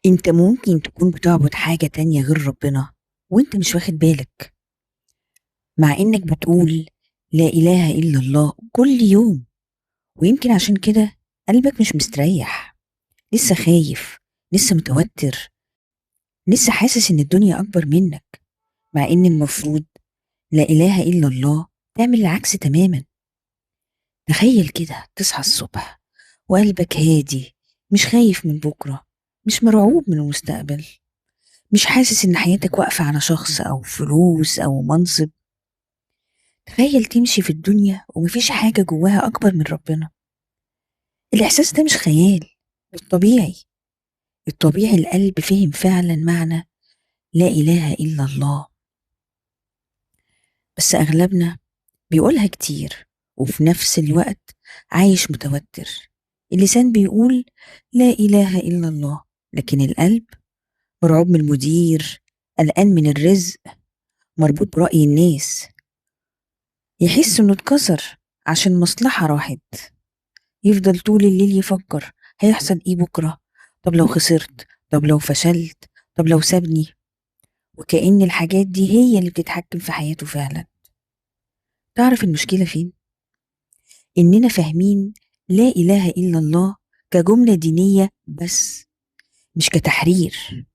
انت ممكن تكون بتعبد حاجة تانية غير ربنا وانت مش واخد بالك، مع انك بتقول لا إله إلا الله كل يوم، ويمكن عشان كده قلبك مش مستريح، لسه خايف، لسه متوتر، لسه حاسس ان الدنيا أكبر منك، مع ان المفروض لا إله إلا الله تعمل العكس تماما. تخيل كده تصحى الصبح وقلبك هادي، مش خايف من بكرة، مش مرعوب من المستقبل، مش حاسس ان حياتك واقفة على شخص أو فلوس أو منصب. تخيل تمشي في الدنيا ومفيش حاجة جواها أكبر من ربنا. الإحساس ده مش خيال، الطبيعي. الطبيعي القلب فهم فعلا معنى لا إله إلا الله، بس أغلبنا بيقولها كتير وفي نفس الوقت عايش متوتر. اللسان بيقول لا إله إلا الله، لكن القلب مرعوب من المدير، قلقان من الرزق، مربوط برأي الناس، يحس إنه اتكسر عشان مصلحة راحت، يفضل طول الليل يفكر هيحصل إيه بكرة، طب لو خسرت، طب لو فشلت، طب لو سابني، وكأن الحاجات دي هي اللي بتتحكم في حياته فعلا. تعرف المشكلة فين؟ إننا فاهمين لا إله إلا الله كجملة دينية بس، مش كتحرير،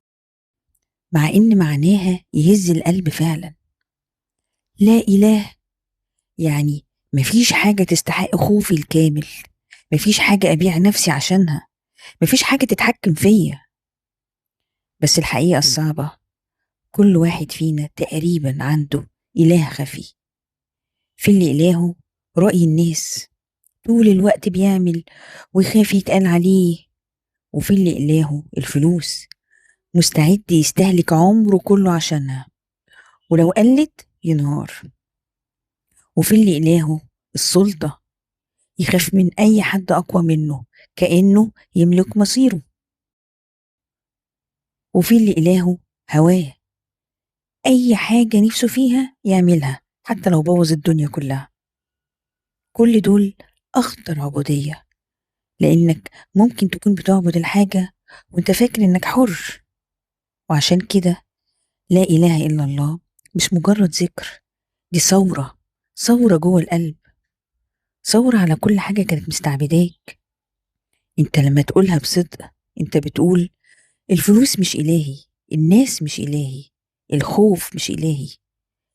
مع إن معناها يهز القلب فعلا. لا إله يعني مفيش حاجة تستحق خوفي الكامل، مفيش حاجة أبيع نفسي عشانها، مفيش حاجة تتحكم فيا. بس الحقيقة الصعبة، كل واحد فينا تقريبا عنده إله خفي، في اللي إلهه رأي الناس، طول الوقت بيعمل ويخاف يتقال عليه، وفي اللي إلهه الفلوس، مستعد يستهلك عمره كله عشانها ولو قلت ينهار، وفي اللي إلهه السلطة، يخاف من أي حد أقوى منه كأنه يملك مصيره، وفي اللي إلهه هواه، أي حاجة نفسه فيها يعملها حتى لو بوظ الدنيا كلها. كل دول أخطر عبودية، لأنك ممكن تكون بتعبد الحاجة وانت فاكر إنك حر. وعشان كده لا إله إلا الله مش مجرد ذكر، دي ثورة، ثورة جوه القلب، ثورة على كل حاجة كانت مستعبداك. انت لما تقولها بصدق انت بتقول الفلوس مش إلهي، الناس مش إلهي، الخوف مش إلهي،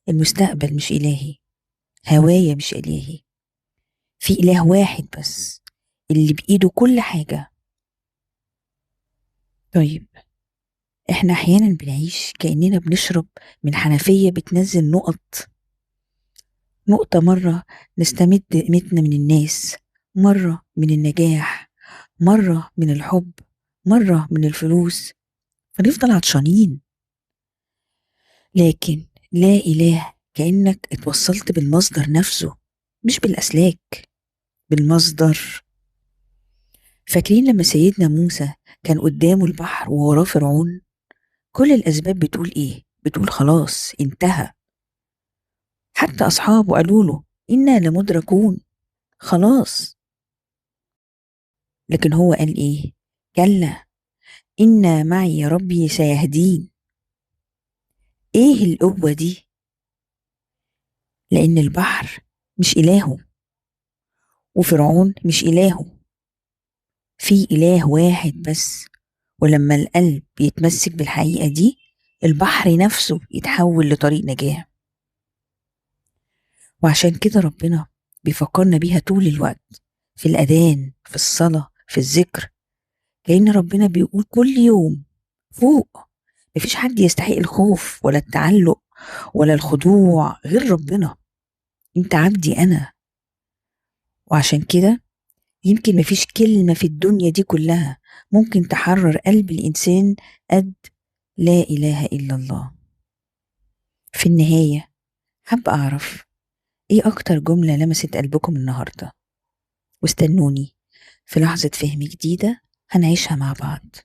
المستقبل مش إلهي، هوايا مش إلهي، في إله واحد بس اللي بإيده كل حاجة. طيب احنا أحيانا بنعيش كأننا بنشرب من حنفية بتنزل نقط، نقطة مرة نستمد قيمتنا من الناس، مرة من النجاح، مرة من الحب، مرة من الفلوس، فنفضل عطشانين. لكن لا إله كأنك اتوصلت بالمصدر نفسه، مش بالأسلاك، بالمصدر. فاكرين لما سيدنا موسى كان قدامه البحر ووراه فرعون؟ كل الأسباب بتقول إيه؟ بتقول خلاص انتهى. حتى أصحابه قالوا له إنا لمدركون، خلاص. لكن هو قال إيه؟ كلا إن معي ربي سيهدين. إيه القوة دي؟ لأن البحر مش إلهه وفرعون مش إلهه، في إله واحد بس. ولما القلب يتمسك بالحقيقة دي البحر نفسه يتحول لطريق نجاة. وعشان كده ربنا بيفكرنا بيها طول الوقت، في الأذان، في الصلاة، في الذكر، كأن ربنا بيقول كل يوم فوق، مفيش حد يستحق الخوف ولا التعلق ولا الخضوع غير ربنا، انت عبدي أنا. وعشان كده يمكن مفيش كلمة في الدنيا دي كلها ممكن تحرر قلب الإنسان قد لا إله إلا الله. في النهاية حابة أعرف إيه أكتر جملة لمست قلبكم النهاردة، واستنوني في لحظة فهم جديدة هنعيشها مع بعض.